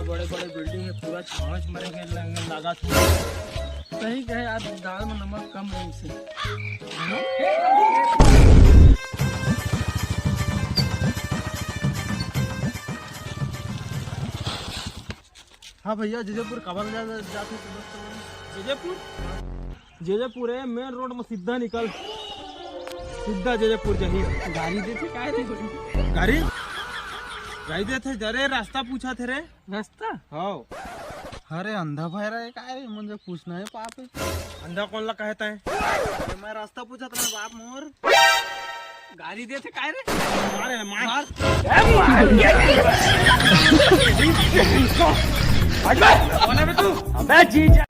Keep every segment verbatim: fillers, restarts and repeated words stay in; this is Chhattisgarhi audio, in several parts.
बड़े बड़े बिल्डिंग हे, पूरा छाछ मरे के लग-, लागत हे। सही कहे यार, दाल में नमक कम रहिसे। हाँ भैया, जैजैपुर काबर जा, जा, जात हे तो बस तो बोल। जैजैपुर? जैजैपुर हे, मेन रोड में सीधा निकल, सीधा जैजैपुर जाही। गाड़ी देथे काय रे? गाड़ी? गाड़ी देथे, जरे रास्ता पूछा थे रे। रास्ता? हाँ। अरे अंधा भाई रे, काय रे? मुझे पूछना हे पाप हे। अंधा कोन ला कहता है? अरे मैं रास्ता पूछत रहा बाप मोर। गाड़ी देथे काय रे? मारे, मार। मार। ए, मार। कौन है बे तू? अबे जीजा।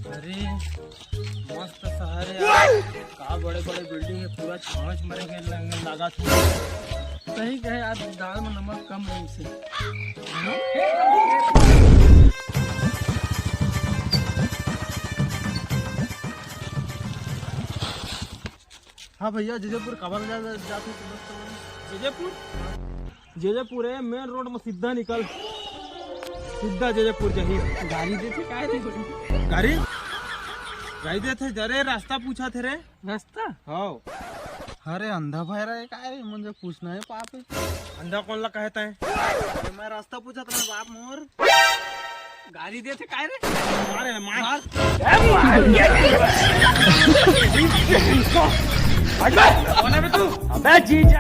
अरे, मस्त शहर हे यार। का बड़े बड़े बिल्डिंग हे, पूरा छाछ मरे के लग-, लागत हे। सही कहे यार, दाल में नमक कम रहिसे। हाँ भैया, जैजैपुर काबर जा, जा, जात हे तो बस तो बोल। जैजैपुर? जैजैपुर हे, मेन रोड में सीधा निकल, सीधा जैजैपुर जाही। गाड़ी देथे काय रे? गाड़ी? गाड़ी देथे, जरे रास्ता पूछा थे रे। रास्ता? हाँ। अरे अंधा भाई रे, काय रे? मुझे पूछना हे पाप हे। अंधा कोन ला कहता है? अरे मैं रास्ता पूछत रहा बाप मोर। गाड़ी देथे काय रे? मारे, मार। मार। ए, मार। कौन है बे तू? अबे जीजा।